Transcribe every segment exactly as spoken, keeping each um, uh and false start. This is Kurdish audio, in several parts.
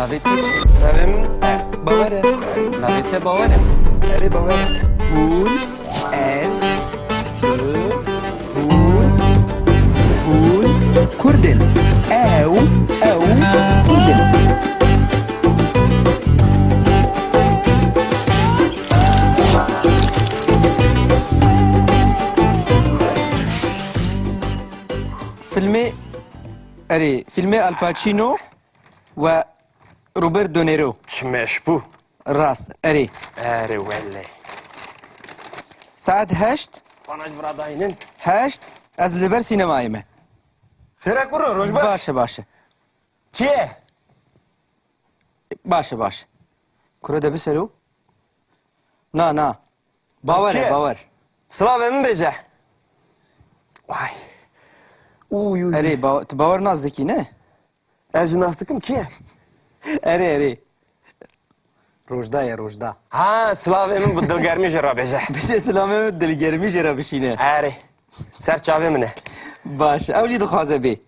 Navê te çi? Navê min Bawer e. Navê te Bawer e. Erê, Bawer e. Hûn, ez, tu, hûn, hûn Kurd in. Ew, ew Kurd in. Filmê, erê, filmê Al Pacino we Robert De Niro. Çi meş bû. Rast, erê. Erê wele. Saet heşt. Bana ji vira dayînin. Heşt, ez li ber sînemayê me. Xêr e kuro, roj baş. Baş e, baş e. Kî ye? Baş e, baş e. Kuro de bisero. Na, na. Bawer e, Kî ye? Bawer. Silavê min bêje. Vay. Uy, uy, uy. Erê, ba-, tu Bawer nas dikî, ne? Ez jî nas dikim, kî ye? Erê, erê. Rojda ye, Rojda. Ha, silavê min bi dilgermî jê re bêje. Bêje silavê min dilgermî jê re bişîne. Erê. Ser çavê min e. Baş e. Ew jî dixwaze bê.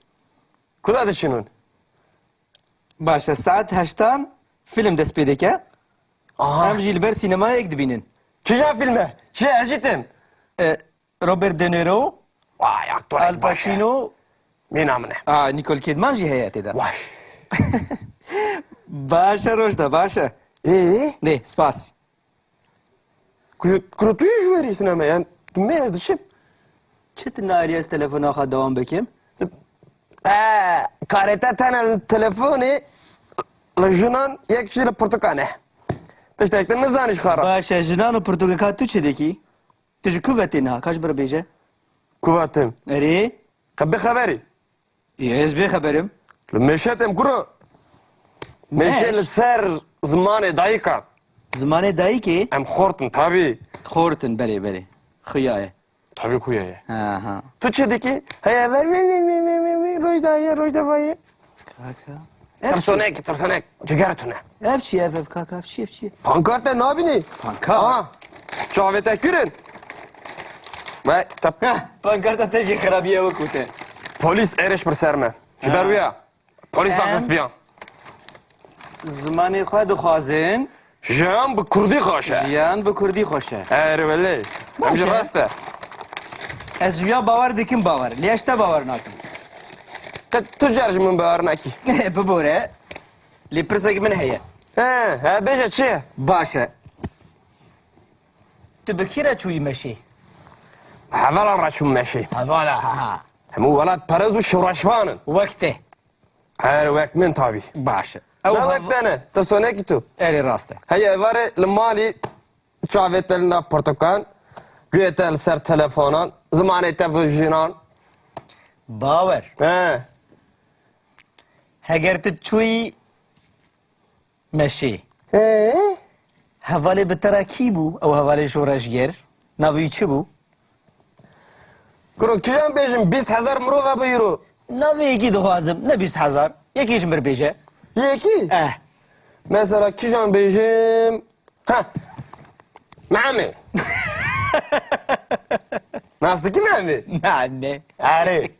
Ku da diçin hûn? Baş e. Saet heştan fîlm dest pê dike. Aha. Em jî li ber sînemayê yek dibînin. Kîjan fîlm e? Çi ye? Ez jî tim. E, Robert De Niro, Vay, aktor Al baş e. Pacino. Mîna min e. A, Nicole Kidman jî heye tê de. Vay. Baş e, Rojda, baş e. Ee? Nê, spas. Ku-, kuro tu yê ji werî sinema, yani, tu me ez diçim. Çi tu nailî ez telefona xwe dewam bikim? E, karê te tene li telefonê, li jinan yek jî li pirtûkan e. Tiştek din nizanî ji xwe re. Baş e, jinan û pirtûka tu çi dikî? Tu ji ku ve tê niha? Ka ji bira bêje. Ku ve tim? Erê? Qe bê xeberî. Ê, ez bê xeberim. Li mêşe tem kuro. Mêşe Mêş? Li ser zimanê dayika. Zimanê dayikê? Em xortin, tabî. Xortin, belê, belê. Xuya ye. Tabî xuya ye. Ha, ha. Tu çi dikî? Heye ver, ver, ver, ver, ver, ver, ver, Rojda ye, Rojda vaye. Kaka. Ev çi? Tirsonek, tirsonek. Ciger tune. Ev çi, ev, ev, kaka, ev çi, ev çi? Pankarte nabînî? Pankart? Aha. Çavê te kirin. Ve tep- Heh, pankarta te jî xirabiye wekû te. Polîs êrîş bir ser me. Ji ber Ha. wî ya. Polîs Em daxist viya. Zimanê xwe dixwazin. Jiyan bi kurdî xweş e. Jiyan bi kurdî xweş e. Erê belê. Em jî Baş e. rast e. Ez ji ya bawer dikim bawer. Lê ez ji te bawer nakim. Qet tu car ji min bawer nakî. Bibore. Lê pirsek min heye. He, he, bêje çi ye? Baş e. Tu bi kî re çûyî meşê? Hevalan re çûm meşê. Hevala, ha, ha. Hemû welat perez û şoreşvan in. Wek te. Her wek min tabî. Baş e. Ew Ne hev- wek te ne, te sonekî tu. Erê rast e. Heye êvarê li malî çavê te li nav pirtûkan, guhê te li ser telefonan, zimanê te bi jinan. Bawer. He. Heger tu çûyî meşê. He? Hevalê bi te re kî bû? Ew hevalê şoreşger. Navê wî çi bû? Kuro, kîjan bêjim, bîst hezar mirov e bi euro. Navê yekî dixwazim, ne bîst hezar. Yekî ji mir bêje. Yekî? Eh. Mesela kîjan bêjim? Ha. Mehemê. Nas dikî Mehemê? Mehemê. Erê.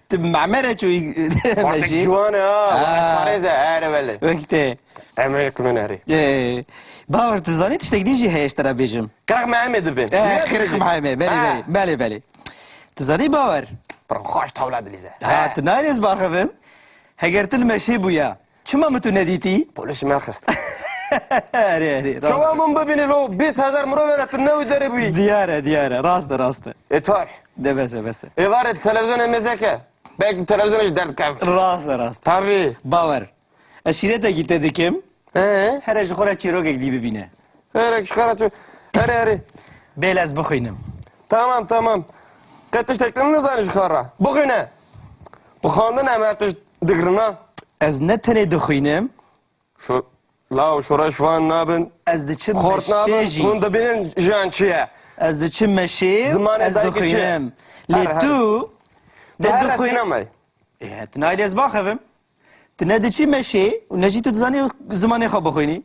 Tu bi Mehemê re çûyî Xortek meşî? Ciwan e ha. Ha. Parêz e, erê belê. Wek te. Em ê kulin erê. Ee, Bawer, tu zanî tiştek dî jî heye ji te re bêjim. Qirx Mehemê dibin. Ee, Niye qirx dibin? Mehemê, belê, Ha. belê, belê, belê. Tu zanî Bawer? Pir xweş tawla dilîze. Ha, He. tu nayê ez baxivim. Heger tu li meşê bûya, çima min tu nedîtî? Polis me xist. Erê, erê, rast Çawa e. min bibînî lo bîst hezar mirov re tu newî derê bûyî. Diyar e, diyar e. Rast e, rast e. E, tarih. De bes e, bes e. Êvarê televizyonê mêzeke. Belkî televizyonê ji derdikevin. Rast e, rast e. Tabî. Bawer. Ez şîretekî te dikim. He? Here ji xwe re çîrokek dî bibîne. Here ji xwe re tu. Here, here. Bêle ez bixwînim. Tamam, tamam. Qet tiştek din nizanî ji xwe re. Bixwîne. Bi xwendin em her tişt digirina. Ez ne tenê dixwînim. Şu law şoreş van nabin. Ez diçim Xort meşê nabin. jî. Hûn dibînin jiyan çi ye? Ez diçim meşê, Zimanê ez dayikê çi ye? dixwînim. Her, Lê her. tu, Tu tu her dixwî- sînemayê. Ê, tu nayê ez baxivim. Tu ne diçî meşê û ne jî tu dizanî zimanê xwe bixwînî.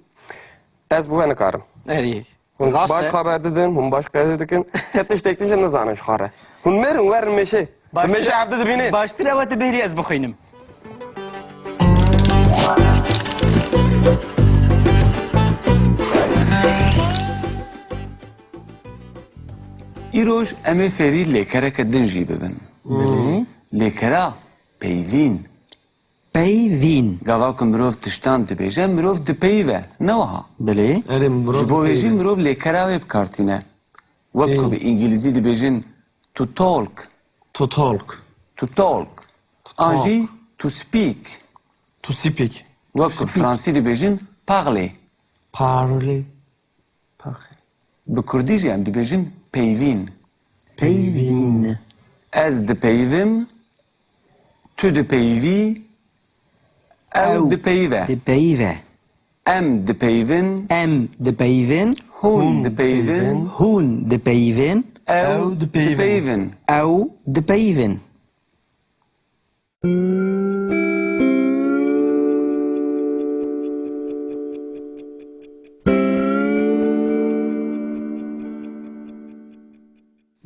Ez bi we nikarim. Erê. Hûn Rast baş e. xeber didin, hûn baş qeyrê dikin. Qet tiştek din jî nizanin ji xwe re. Hûn mêr in, werin mêşê. Bi Baştir- mêşê hevdî dibînin. Baştir ew e tu bêrî ez bixwînim. Îroj em ê fêrî lêkereke din jî bibin. Belê. Lêkera peyvîn. Peyvîn. Gava ku mirov tiştan dibêje, mirov dipeyive. Ne wiha? Belê. Erê, mirov Ji bo wê jî dipeyive. Mirov lêkera wê bi kar tîne. Wek ku Ê. Bi îngilîzî dibêjin to talk. To talk. To talk. To An jî talk. To speak. To speak. Wek ku bi Speak. Fransî dibêjin parler. Parler. Parler. Bi kurdî jî em dibêjin peyvîn. Peyvîn. Ez dipeyivim, tu dipeyivî, ew Ew dipeyive. Dipeyive. Em dipeyivin. Em dipeyivin. Hûn dipeyivin. Hûn dipeyivin. Ew Ew dipeyivin. Dipeyivin. Ew dipeyivin.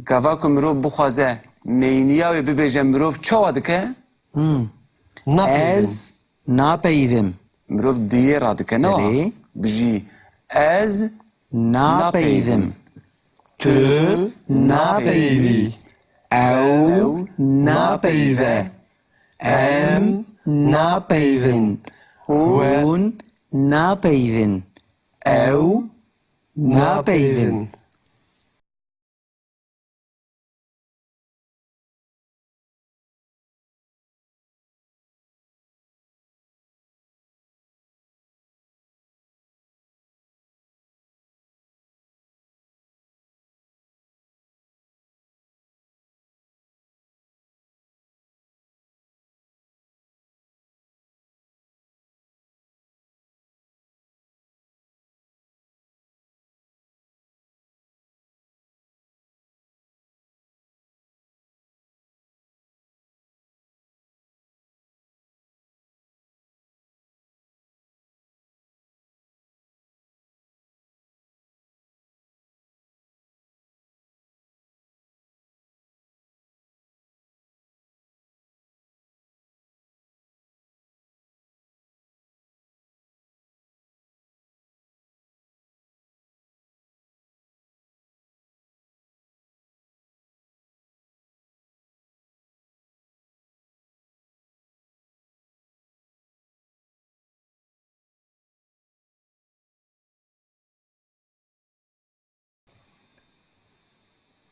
Gava ku mirov bixwaze neyniya wê bibêje, mirov çawa dike? Hmm. Napeyivim. Ez napeyivim. Mirov diyê radike, ne? Erê. Bijî ez napeyivim. Napeyivim. Tu napeyivî. Ew napeyive. Em napeyivin. Hûn napeyivin. Ew napeyivin.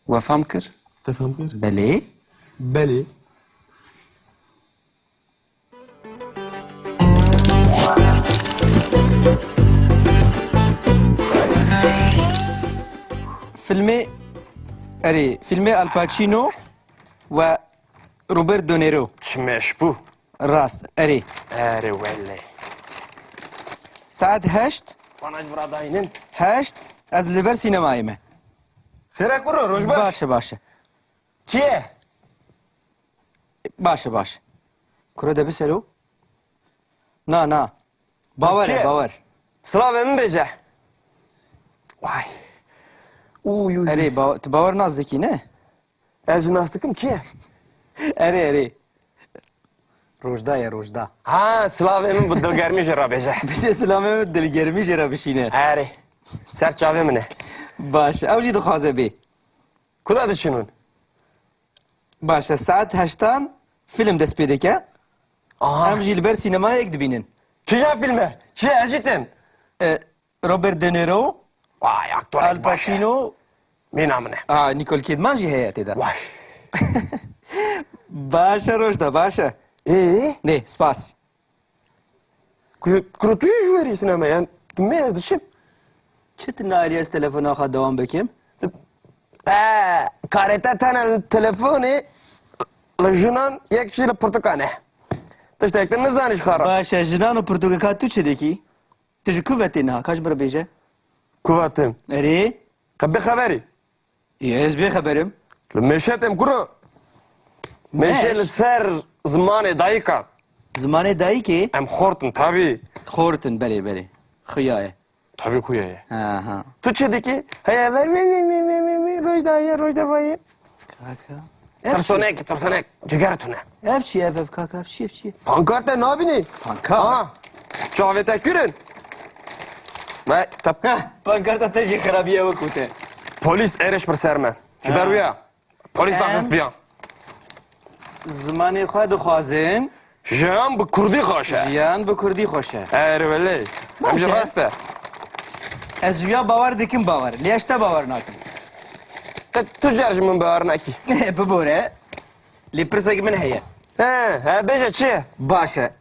We fam kir? Te fam kir? Belê. Belê. Filmê, erê, filmê Al Pacino we Robert De Niro. Çi meş bû. Rast, erê. Erê wele. Saet heşt. Bana ji vira dayînin. Heşt, ez li ber sînemayê me. Xêre kuro, roj baş. Baş e, baş e. Kî ye? Baş e, baş e. Kuro de bisero. Na, na. Bawer e, bawer. Silavê min bêje. Vay. Uy, uy, uy. Erê, ba-, tu bawer nas dikî, ne? Ez jî nas dikim, kî ye? Erê, erê. Rojda ye, Rojda. Ha, silavê min bi dilgermî jê re bêje. Bêje silavê min dilgermî jê re bişîne. Erê. Ser çavê min e. Baş, ew jî dixwaze bê. Ku de diçin hûn? Baş e, saet heştan fîlm dest pê dike. Aha. Em jî li ber sînemayê yek dibînin. Kîja fîlm e? Kî ye? Ez jî tên. E, Robert De Niro, Vay, aktorek Al baş e. Pacino, Mîna min e. A, Nicole Kidman jî heye tê de. Vay. Baş e, Rojda, baş e. Ee? Nê, spas. Ku-, kuro tu jî ji werî sînema, yani, tu me ez diçim. Çi tu nailî ez telefona xwe dewam bikim? E, karê te tene li telefonê, li jinan yek jî li pirtûkan e. Tiştek din nizanî ji xwe re. Baş e, jinan û pirtûkeka tu çi dikî? Tu ji ku ve tê niha? Ka ji min re bêje. Ku ve tim? Erê? Qe bê xeberî. Ê, ez bê xeberim. Li mêşe tim kuro. Mêşe Mêş? Li ser zimanê dayika. Zimanê dayikê? Em xortin tabî. Xortin, belê, belê. Xuya ye. Tabî xuya ye. Ha, ha. Tu çi dikî? Heye ver, vê, vê, roj da ye, roj da vaye. Kaka. Ev çi? Tirsonek, tirsonek. Ciger tune. Ev çi ev, ev kaka, ev çi, ev çi? Pankarte nabînî? Pankart? Aha. Çavê te kirin. Ve tep- Heh, pankarta te jî xirabiye wekû te. Polîs êrîş bir ser me. Ji ber wî ya. Polîs daxist viya. Zimanê xwe dixwazin. Jiyan bi kurdî xweş e. Jiyan bi kurdî xweş e. Erê belê. Em jî rast e. Ez ji ya bawer dikim bawer. Lê ez te bawer nakim. Qet tu car ji min bawer nakî. Bibore. Lê pirsek min heye. He, he, bêje çi ye? Baş e.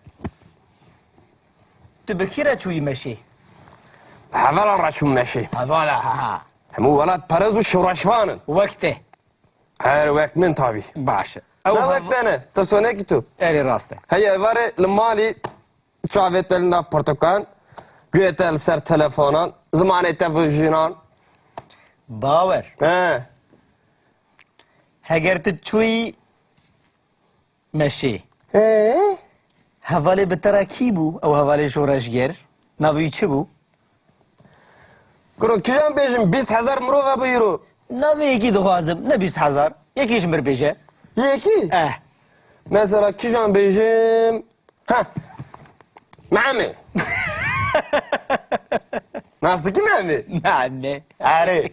Tu bi kî re çûyî meşê? Hevalan re çûm meşê. Hevala, ha, ha. Hemû welat perez û şoreşvan in. Wek te. Her wek min tabî. Baş e. Ew Ne hev- wek te ne? Te sonekî tu. Erê rast e. Hey, evarê li malî çavê te li nav pirtûkan, guhê te li ser telefonan, zimanê te bi jinan. Bawer. He. Heger tu çûyî meşê. He? Hevalê bi te re kî bû? Ew hevalê şoreşger. Navê wî çi bû? Kuro, kîjan bêjim? Bîst hezar mirov hebû îro. Navê yekî dixwazim. Ne bîst hezar. Yekî ji mir bêje. Yekî? Eh. Mesela kîjan bêjim? Ha. Mehemê. Nas dikî Mehemê? Mehemê. Erê.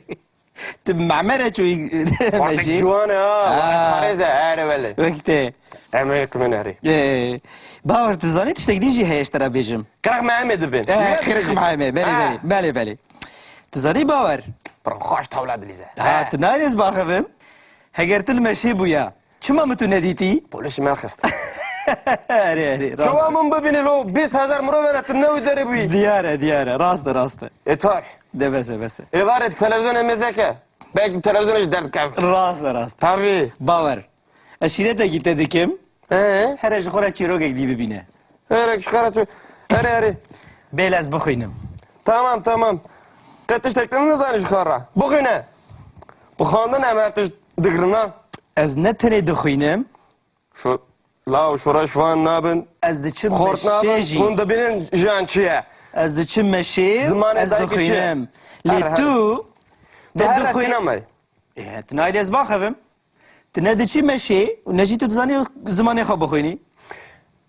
Tu bi Mehemê re çûyî Xortek meşî? Ciwan e ha. Ha. Parêz e, erê belê. Wek te. Em ê kimin erê. Ee, Bawer, tu zanî tiştek dî jî heye ji te re bêjim. Qirix Mehemê dibin. Ee, Niye Qirix dibin? Mehemê. Belê, Ha. belê. Belê, belê. Tu zanî Bawer? Pir xweş tawla dilîze. Ha, He. tu nayê ez baxivim. Heger tu li meşê bûya, çima min tu nedîtî? Polîs me xist. Erê, erê, rast. Çawa min bibînî lo bîst hezar mirov ne tu ne wî derê bûyî. Diyar e, diyar e. Rast e, rast e. E tar. De bes e, bes e. Êvarê televîzyonê mêzeke. Belkî televîzyonê ji derdikeve. Rast e, rast e. Tabii. Bawer. Ez şîretekî te dikim. Ee? Here ji xwe re çîrokek dî bibîne. Here ji xwe re çî-, here, here. Bêle ez bixwînim. Tamam, tamam. Qet tiştek din nizanî ji xwe re. Bixwîne. Bi xwendin em her tişt digirina. Ez ne tenê dixwînim. Şu, law, şoreşvan nabin. Ez diçim Xort meşê nabin. jî. Hûn dibînin jiyan çi ye? Ez diçim meşê, Zimanê ez dayikî çi ye? dixwînim. Lê Her, her. tu, Tu tu here dixwî- sinemayê. Ê, tu nayê ez baxivim. Tu ne diçî meşê û ne jî tu dizanî zimanê xwe bixwînî.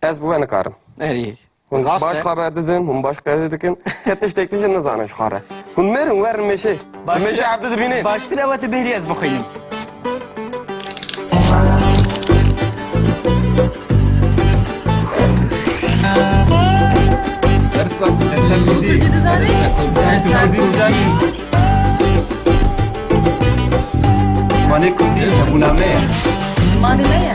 Ez bi we nikarim. Erê. Hûn Rast baş e. xeber didin, hûn baş qezê dikin. Ke tiştek tişt nizanin ji xwe re. Hûn mêr in, werin meşê. Baş Meşê hevdi dibînin. Baştir ew e tu bêrî ez bixwînim. Dersa, dersa Kurdî. Kurdî dizanî? Dersa Kurdî. Zimanê Kurdî hebûna me ye. Zimanê me ye.